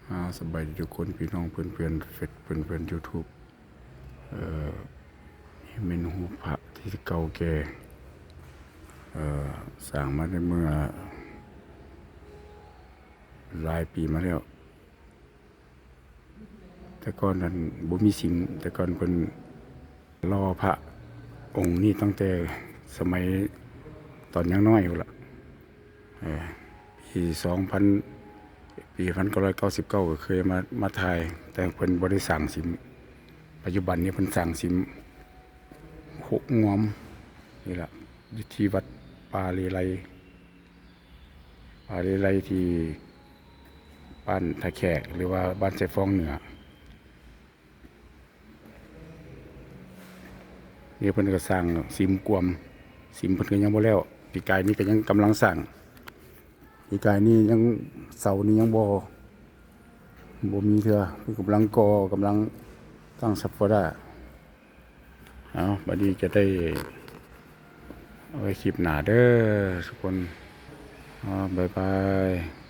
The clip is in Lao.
ອາ ສະບາຍດີທຸກຄົນ ພີ່ນ້ອງເພື່ອນໆເຟສ ເພື່ອນໆຢູທູບ. ເອີ ນີ້ແມ່ນຮູບພະທີ່ເກົ່າແກ່ ເອີ ສ້າງມາແຕ່ເມື່ອຫຼາຍປີມາແລ້ວ. ແຕ່ກ່ອນນັ້ນບໍ່ມີສິມ, ແຕ່ກ່ອນເພິ່ນຫຼໍ່ພະອົງນີ້ຕັ້ງແຕ່ສະໄໝຕອນຍັງນ້ອຍພຸ້ນລະ. ເອີ ປີສອງພັນ ປີພັນເກົ້າຮ້ອຍເກົ້າສິບເກົ້າ ກໍເຄີຍມາ ມາຖ່າຍ, ແຕ່ເພິ່ນບໍ່ໄດ້ສ້າງສິມ. ປັດຈຸບັນນີ້ເພິ່ນສ້າງສິມໂຄກງວມນີ້ລະ ຢູ່ທີ່ວັດປ່າເລໄລ, ປ່າເລໄລທີ່ບ້ານທ່າແຂກ ຫຼືວ່າບ້ານໄຊຟອງເໜືອ. ນີ້ເພິ່ນກໍສ້າງສິມກວມ, ສິມເພິ່ນກໍຍັງບໍ່ແລ້ວ. ປີກາຍນີ້ກໍຍັງກຳລັງສ້າງ, ປີກາຍນີ້ຍັງ ເສົານີ້ຍັງບໍ່ ບໍ່ມີເທື່ອ, ເພິ່ນກຳລັງກໍ່ ກຳລັງຕັ້ງຊັບຟອດາ. ເອົາ ບັດນີ້ຈະໄດ້ເອົາໄວ້ຄລິບໜ້າເດີທຸກຄົນ. ເອົາ ບາຍບາຍ.